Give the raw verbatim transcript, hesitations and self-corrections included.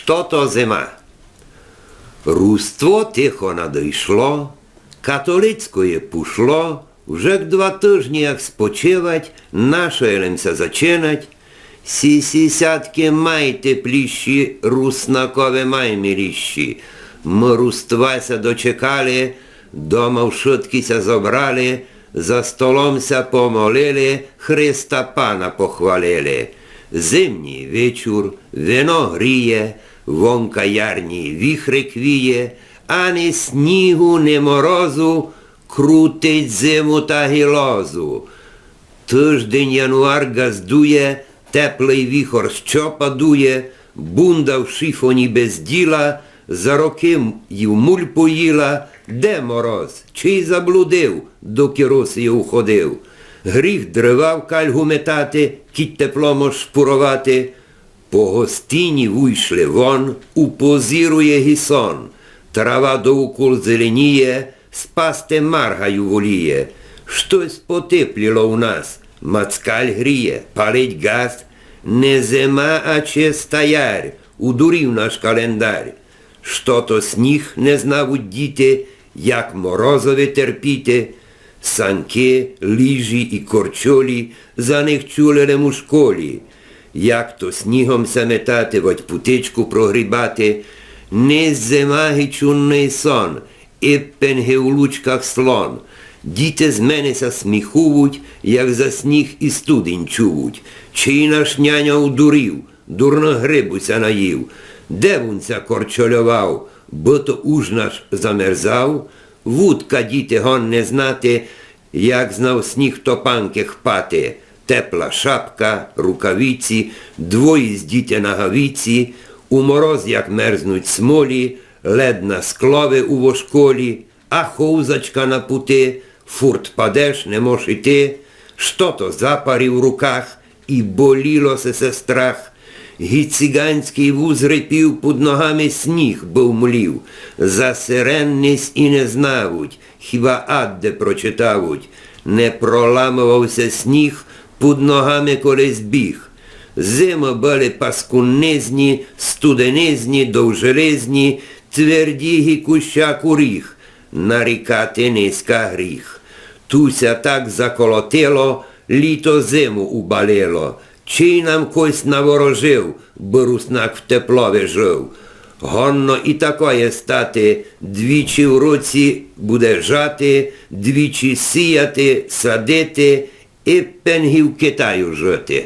Што то зима? Руздво тихо надыйшло, католицькоє пушло, вже к два тыжні як спочивать, нашоє лем ся зачинать. Сі сісядкы май тепліші, руснакове май миліші. Мы Руздва ся дочекали, дома вшыткы ся зобрали, за столом ся помолили, Христа Пана похвалили. Зимній вечур, вино гріє, вонка ярній віхрик віє, ани снігу, ни морозу, крутить зиму та гілозу. Тыждень януар ґаздує, теплый віхор з чопа дує, бунда в шифоні без діла, за рокы м-, ї в муль поїла, де мороз, чей заблудив, докы Росію уходив. Гріх дрова в кальгу метати, кідь тепло мож шпуровати. По гостині вуйшли вон, упозирує ги сон. Трава довкол зеленіє, спасти марга ю воліє. Штось потепліло у нас, мацкаль гріє, палить ґаз. Не зима, а чиста ярь, удурів наш календарь. Што то сніг, не знавуть діти, як морозови терпіти. Санкы, лижі і корчолі, за них чули лем у школі. Як то снігом ся метати, вадь путичку прогрібати, не зима ги чунный сон, ипен ги у лучках слон. Діти з мене ся сміхувуть, як за сніг і студень чувуть. Чий наш няньо удурів, дурно грибу ся наїв. Де вун ся корчольовав, бо то уж наш замерзав? Вудка, діти, гон не знати, як знав сніг топанкы хпати. Тепла шапка, рукавиці, двої здіти нагавиці, у мороз як мерзнуть смолі, лед на склови у вошколі. А ховзачка на пути, фурт падеш, не мож іти. Што то за парі в руках, і боліло се, се страх. Ги циганськый вуз рипів, пуд ногами сніг быв млів. За сирен нись і не знавуть, хіба адде прочитавуть. Не проламовав ся сніг, пуд ногами колись біг. Зимы были паскуднизні, студенизні, довжелезні, тверді ги кущак оріх. Нарікати низька гріх. Ту ся так заколотило, літо зиму убалило. Чий нам кось наворожив, бы руснак в теплови жив? Гонно і такоє стати, двічі в році буде жати, двічі сіяти, садити, ипен ги в Китаю жити.